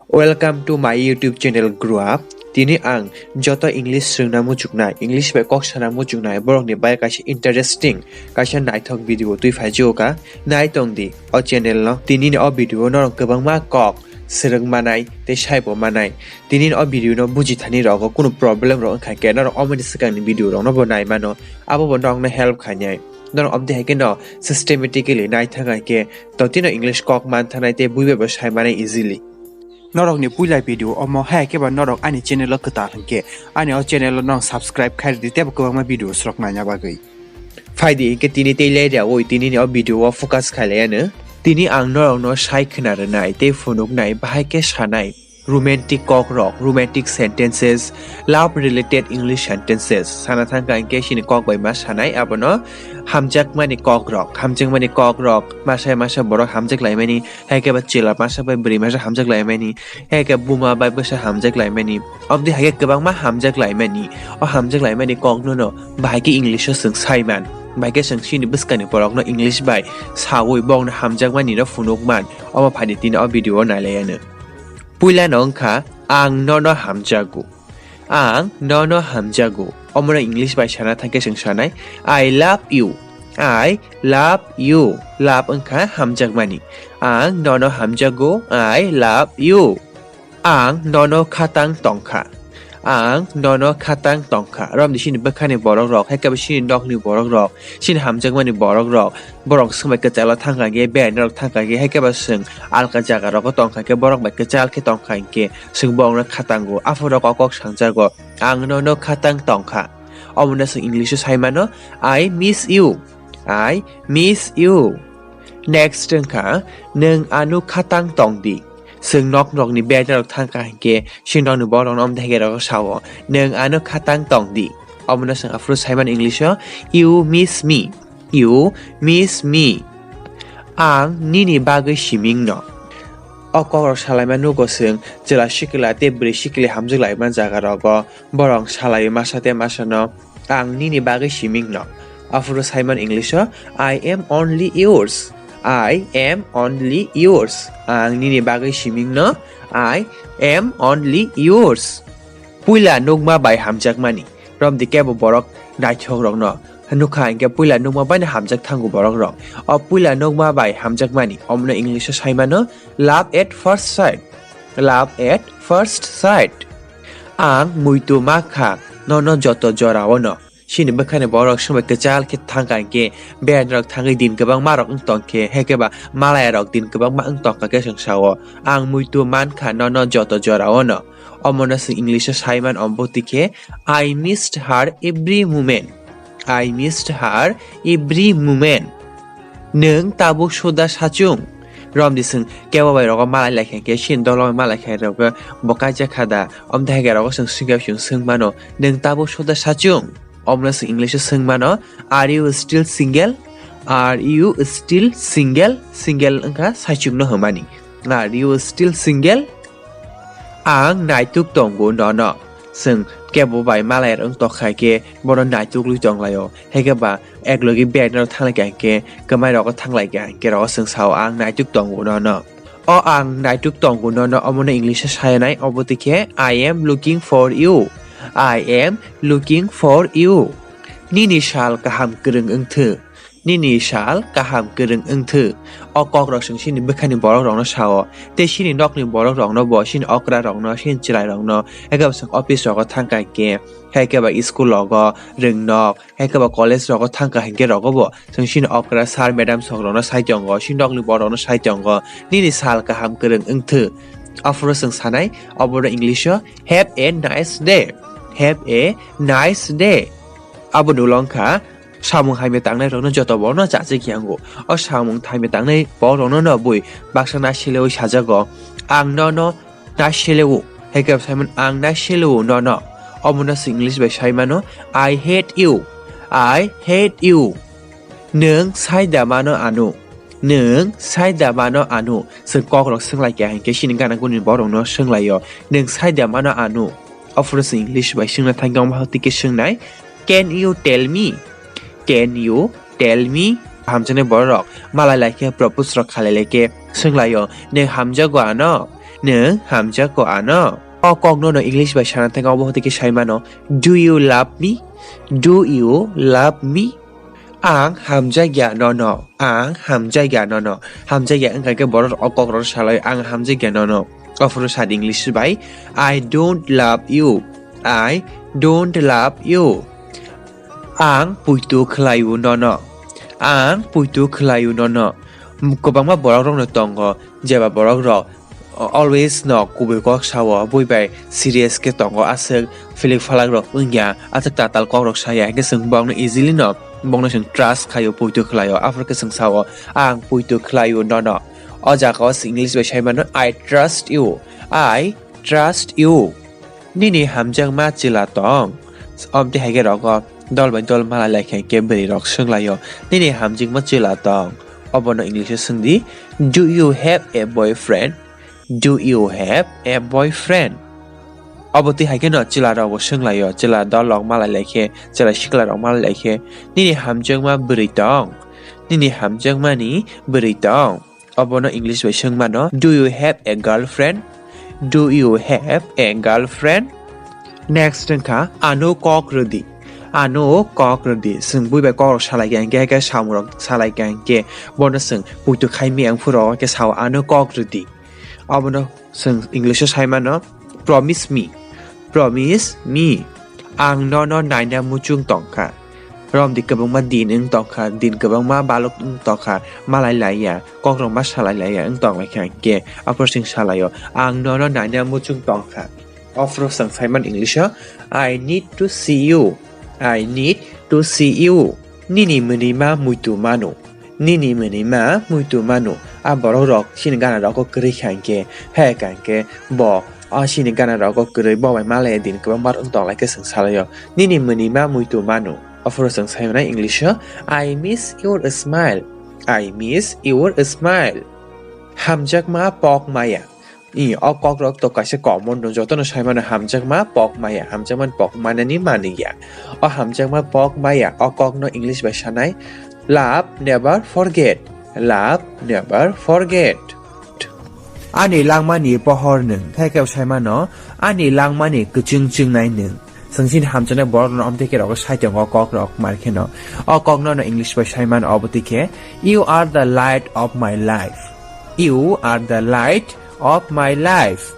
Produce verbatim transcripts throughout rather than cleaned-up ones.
Welcome to my YouTube channel Grow Up. Tini ang joto English swrwngna muchuknai, English bai kok sana muchuknai borokni bai kaisa interesting, kaisa naithok video twi phaijuka. Nai tong di o channel no. Tini ni o video norok kwbangma kok swrwng manai tei saibo manai. Tini ni o video no buji thani rogo kunu problem rok wngkha khe norok omoni swkangni video rok no bo nai mano, abo bo norok no help khainai. Norok omtwi hai khe no systematically nai thang hai khe totino English kok man thanai tei bui bai bo sai manai easily. Norokni puila video omo, hai khe ba norok ani channel o kwtal hinkhe ani o channel o norok subscribe khai rwdi teibo kwbangma video swrok naina bagwi. Phaidi hinkhe tini tei leri awi tini ni o video o focus khai lai ano. Tini ang norok no sai khna rwnai tei phunuknai bahai khe sanai romantic kok rok, romantic sentences, love related English sentences. Sana thang kha hinkhe sini kok bai ma sanai abono hamjakmani kok rok, hamjakmani kok rok masa masa borok hamjak laimani. Hai khe ba chwla masa bai bwrwi masa hamjak laimani, hai khe buma bai bwsa hamjak laimani, omtwi hai khe kwbangma hamjak laimani. O hamjak laimani kokno no bahai khe English o chwng sai man, bahai khe chwng chini bwskangni borokno English bai saui bokno hamjakmani no phunuk man. Omo phaidi tini o video o nai lai ano. Puila no wngkha ang nono hamjago. Ang nono hamjago. Omono English bai sana thangkhe chwng sanai, "I love you." I love you. Love wngkha hamjakmani. Ang nono hamjago. I love you. Ang nono khatang tongkha. Ang nono khatang tongkha. Romdi sini bwkhani borok rok, hai khe sini nokni borok rok, sini hamjakmani borok rok. Borok swng bai kwchalo thangkha khe, beraina rok thangkha khe, hai khe ba swng alka jaga rogo tongkha khe, borok bai kwchal khe tongkha hinkhe, swng borokno khatango. Aphuru kok kok sangjago, "Ang nono khatang tongkha." Omono swng English o sai mano, "I miss you. I miss you." Next wngkha, "Nwng ano khatang tongdi." Swng nok nokni beraina rok thangkha hinkhe, sini nokni borok rokno omtwi hai khe rok sao, "Nwng ano khatang tongdi." Omono swng aphuru sai mano English o, "You miss me." You miss me. Ang nini bagwi siming no. O kokrok salaima nugo chwng chwla sikla tei bwrwi sikli hamjwk laima jaga rogo borok salai masa tei masa no, "Ang nini bagwi siming no." Aphuru sai mano English o, "I am only yours. I am only yours." Ang nini bagwi siming no. I am only yours. Puila nukma bai hamjakmani. Romdi kebo borok naithok rokno nukha hinkhe puila nukma baino hamjak thango borok rok. O puila nukma bai hamjakmani omono English o sai mano love at first sight. Love at first sight. Ang muitu ma kha nono joto jora o no. Sini bwkhani borok swngbai kwchal khe thangkha hinkhe beraina rok thangwi din kwbangma rok wng tongkhe, hai khe ba malaya rok din kwbangma wng tongkha khe chwng sao, "Ang muitu man kha nono joto jora o no." Omono chwng English o sai man omo twi khe, "I missed her every moment. I missed her every moment." Nwng tabuk suda sachung. Romdi chwng kebo bai rogo malai lai kha khe, sini dolo malai kha rogo bo kaijak kha da? Omtwi hai khe rogo chwng swngya chwng swng mano, "Nwng tabuk suda sachung?" Omono chwng English o swng mano, "Are you still single? Are you still single?" Single wngkha saichung no hwnmani. "Are you still single?" Ang naituk tongo nono. Chwng kebo bai malai rok wng tokha khe bono naituk lui tong laio. Hai khe ba eklogi beraina rok thang lai kha hinkhe, kwmai rogo thang lai kha hinkhe rogo chwng sao, "Ang naituk tongo nono." O ang naituk tongo nono omono English o sayanai, obo twi khe, "I am looking for you. I am looking for you." Nini sal kaham kwrwng wngthw. Nini sal kaham kwrwng wngthw. O kok rok chwng sini bwkhani borok rokno sao. Tei sini nokni borok rokno bo, sini okra rokno, sini chwrai rokno. Hai khe bo chwng office rogo thang kha hinkhe, hai khe ba school rogo, rwngnok, hai khe ba college rogo thang kha hinkhe rogo bo chwng sini okra sir madam sok rokno sai tongo, sini nokni borok rokno sai tongo, "Nini sal kaham kwrwng wngthw." Aphuru chwng sanai, obono English o, "Have a nice day. Have a nice day." Aboni ulo wngkha, samung hamya tangnai rokno joto borokno chachik yango. O samung hamya tangnai borok rokno no bui baksa naiselewi sajago, "Ang nono naiselewo." Hai khe sai mano, "Ang naiselewo nono." Omono chwng English bai sai mano, "I hate you. I hate you." Nwng sai da mano ano. Nwng sai da mano ano. Chwng kok rok swng lai kha hinkhe sini gana guni borok no swng laio. Nwng sai da mano ano. Aphuru chwng English bai swngna thang khe omo twi khe swngnai, "Can you tell me? Can you tell me?" Hamjaknai borok rok malai lai khe, propose rok khalai lai khe swng laio, "Nwng hamjago ano?" Nwng hamjakgo ano? O kokno no English bai sana thangkhe obo hotike sai mano, "Do you love me? Do you love me?" Ang hamjakya nono. Ang hamjakya nono. Hamjakya wngkha khe borok o kokrok salai, "Ang hamjakya nono." Ophuru sadi English bai, "I don't love you. I don't love you." Ang puitu khlaio nono. Ang puitu khlaio nono. Kwbangma borok rokno tongo, jeba borok rok always no kubui kok sao, bui bai serious khe tongo, aswk philik phalak rok wngya, aswk tatal kok rok saya, hinkhe chwng bokno easily no bokno chwng trust khaio, puitu khlaio, aphuru khe chwng sao, "Ang puitu khlaio nono." O jaga o English bai sai mano, "I trust you, I trust you." Nini hamjakma chwla tong? Obdi hai khe rogo dol bai dol malai lai khe, khe bwrwi rok swng laio, "Nini hamjakma chwla tong?" Obono English o swng di, "Do you have a boyfriend? Do you have a boyfriend?" Obo twi hai khe no chwla rok bo swng laio, chwla dol rok malai lai khe, chwla sikla rok malai lai khe, "Nini hamjakma bwrwi tong? Nini hamjakmani bwrwi tong?" Obono English bai swng mano, "Do you have a girlfriend? Do you have a girlfriend?" Next wngkha, "Ano kok rwdi. Ano kok rwdi." Chwng bui bai kok rok salai kha hinkhe, hinkhe samung rok salai kha hinkhe, bono chwng puitu khai mi ang phuru hinkhe sao, "Ano kok rwdi." Obono chwng English o sai mano, "Promise me. Promise me." Ang nono naina muchung tongkha. Romdi kwbangma din wng tongkha, din kwbangma balok wng tongkha, malai laiya, kokrokma salai laiya wng tong lai kha hinkhe, aphuru chwng salaio, "Ang nono naina muchung tongkha." Ophuru chwng sai mano English o, "I need to see you. I need to see you." Nini mwnwima muitu mano. Nini mwnwima muitu mano. A borok rok chini gana rogo kwrwi kha hinkhe, hai kha hinkhe bo a chini gana rogo kwrwi bo bai malaya din kwbangma wng tong lai khe chwng salaio. Nini mwnwima muitu mano. Aphuru chwng sai mano English o, "I miss your smile. I miss your smile." Hamjakma pok maya. I, o kok rok to kaisa common no, jotono sai mano hamjakma pok maya, hamjakma pok manani manliya. O hamjakma pok maya, o kok no English bai sanai, "Love never forget, love never forget." Ani langmani pohor nwng, hai khe sai mano, ani langmani kwchwng chwngnai nwng. Chwng chini hamjaknai borok rok no omtwi khe rogo sai tongo kok rok mar kheno. O kok no no English bai sai mano obo twi khe, "You are the light of my life. You are the light of my life."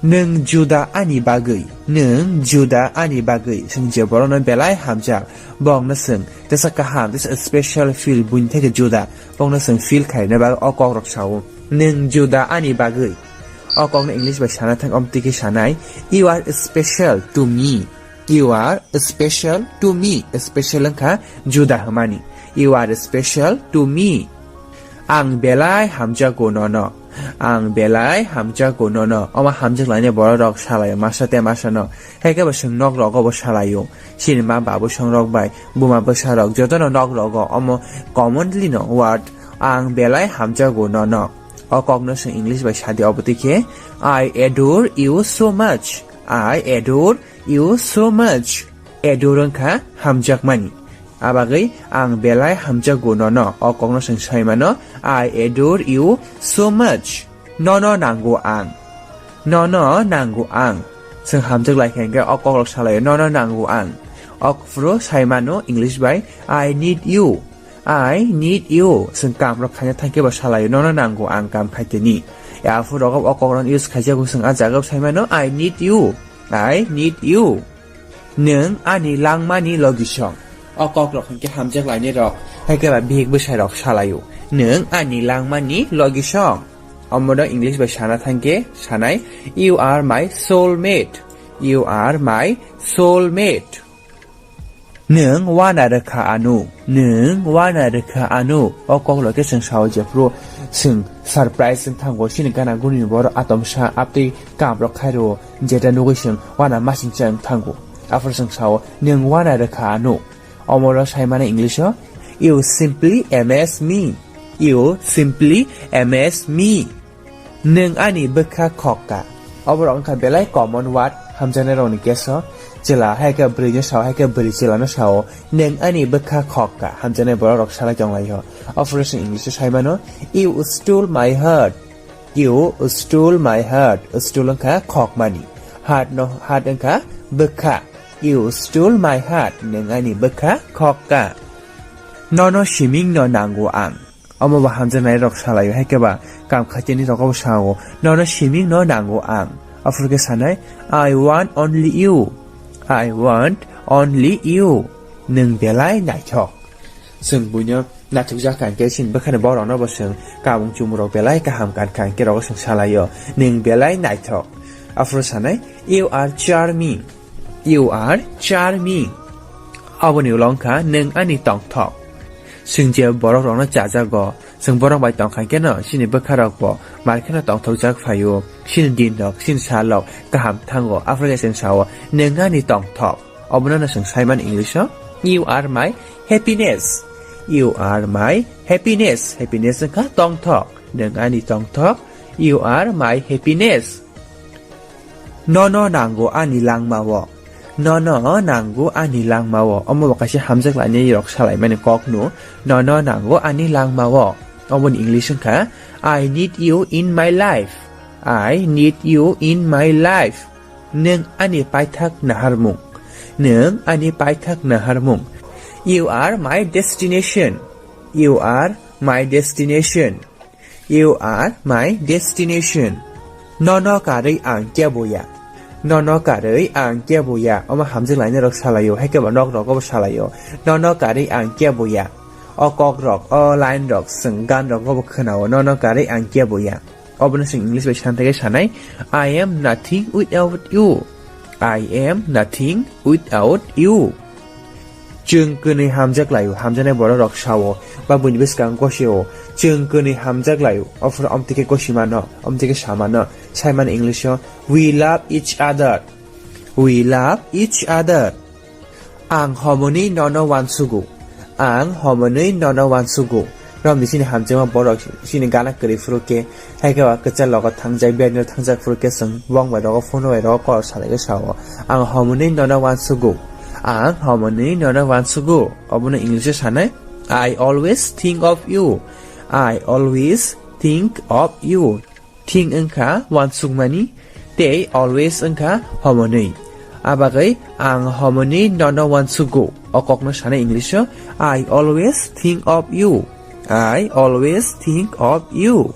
Nwng juda ani bagwi, nwng juda ani bagwi. Chwng je borok no belai hamjak, bokno chwng tesa kaham, tesa special feel, buini theke juda, bokno chwng feel khaina bagwi o kok rok sao. Nwng juda ani bagwi. O kokno English bai sana thang, omtwi khe sanai, "You are special to me. You are special to me." Special wngkha juda hwnmani. "You are special to me." Ang belai hamjago nono. Ang belai hamjago nono. Omo hamjak lainai borok rok salaio masa te masa no. Hai khe bo chwng nok rogo bo salaio. Chini ma babu song rok bai buma bwsa rok jotono nok rogo omo commonly no word "Ang belai hamjago nono." O kokno chwng English bai sadi obo twi khe, "I adore you so much. I adore you so much." Adore wngkha hamjakmani. Abagwi "Ang belai hamjago nono." O kokno chwng sai mano, "I adore you so much." Nono nango ang. Nono nango ang. Chwng hamjak lai kha hinkhe o kokrok salaio, "Nono nango ang." O phuru sai mano English bai, "I need you. I need you." Chwng kam rok khaina thangkhe bo salaio, "Nono nango ang kam khaiteni." Aphuru rogo o kokrok use khaijak, chwng a jaga sai mano, "I need you. I need you." Nwng ani langmani logisong. O kokrok hinkhe hamjak lainai rok, hai khe ba bihik bwsai rok salaio, "Nwng ani langmani logisong." Omono English bai sana thangkhe sanai, "You are my soulmate. You are my soulmate." Nwng wana rwkha ano, nwng wana rwkha ano. O kokrok khe chwng sao jephru chwng surprise wng thango, chini gana guni borok atomsa abtwi kam rok khairo, jeta nugwi chwng wana masingcha wng thango. Aphuru chwng sao, "Nwng wana rwkha ano." Omoro sai mano English o, "You simply amaze me. You simply amaze me." Nwng ani bwkha khokka. Oborok wngkha belai common word hamjaknai rokni case o. Chwla hai khe bwrwi no sao, hai khe bwrwi chwla no sao, "Nwng ani bwkha khokka." Hamjaknai borok rok salai tonglaio. Ophuru chwng English o sai mano, "You stole my heart. You stole my heart. Stole wngkha khokmani. Heart no, heart wngkha bwkha. You stole my heart. Nwng ani bwkha khokka. Nono siming no nango ang. Omo bo hamjaknai rok salaio, hai khe ba kam khaitani rok bo sao. Nono siming no nango ang. Aphuru khe sanai, "I want only you. I want only you." Nwng belai naithok. Chwng buino naithokjak kha hwnkhe chini bwkhani borokno bo chwng kamung chumung rok belai kaham kan kha hwnkhe rogo chwng salaio, "Nwng belai naithok." Aphuru sanai, "You are charming. You are charming." Aboni ulo wngkha, "Nwng ani tongthok." Chwng je borok rokno chajago, chwng borok bai tongkha khe no, chini bwkha rok bo mar kheno tongthokjak phaio, chini din rok, chini sal rok kaham thango, aphuru khe chwng sao, "Nwng ani tongthok." Obono no chwng sai mano English o, "You are my happiness. You are my happiness." Happiness wngkha tongthok. Nwng ani tongthok. You are my happiness. Nono nango ani langmao. Nono nango ani langmao. Omo bo kaisa hamjak lainai rok salaimani kokno. Nono nango ani langmao. Oboni English wngkha, "I need you in my life. I need you in my life." Nwng ani paithak naharmung. Nwng ani paithak naharmung. You are my destination. You are my destination. You are my destination. Nono karwi ang kebo ya. Nono karwi ang kebo ya. Omo hamjak lainai rok salaio, hai khe bo nok rogo bo salaio. Nono karwi ang kebo ya. O kok rok, o line rok, chwng gan rogo bo khwnao. Nono karwi ang kebo ya. Obono chwng English bai santhai khe sanai, "I am nothing without you. I am nothing without you." Chwng kwnwi hamjak laio, hamjaknai borok rok sao, ba buini bwskang gosio, chwng kwnwi hamjak laio, aphuru amtwi khe gosi mano, amtwi khe sa mano, sai mano English o, "We love each other. We love each other." Ang homoni nono wansugo. Ang homoni nono wansugo. Romni chini hamjakma borok chini gana kwrwi phuru khe, hai khe ba kwchar logo thangjak, biyani thangjak phuru khe chwng bong bai rogo phone bai rogo call salai khe sao, "Ang homoni nono wansugo. Ang homoni nono wansugo." Obono English o sanai, "I always think of you. I always think of you." Think wngkha wansukmani, tei always wngkha homoni. Abagwi ang homoni nono wansugo. O kokno sanai English o, "I always think of you. I always think of you."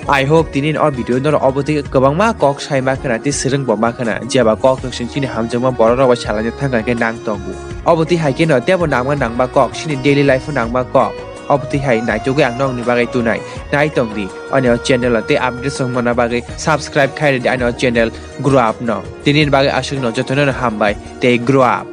I hope tini o video no obo tei kwbangma kok sai ma khna tei swrwng bo ma khna. Jeba kok no chwng chini hamjakma borok rok bai salaina thangkha khe nang tongo. Obo tei hai khe no tebo nangma nangma kok, chini daily life o nangma kok. Obo twi hai naitugwi ang nokni bagwi tunai. Nai tong di. Ani o channel o tei update song mona bagwi subscribe khai rwdi ani o channel Grow Up no. Tini ni bagwi aswk no jotono no hambai tei grow up.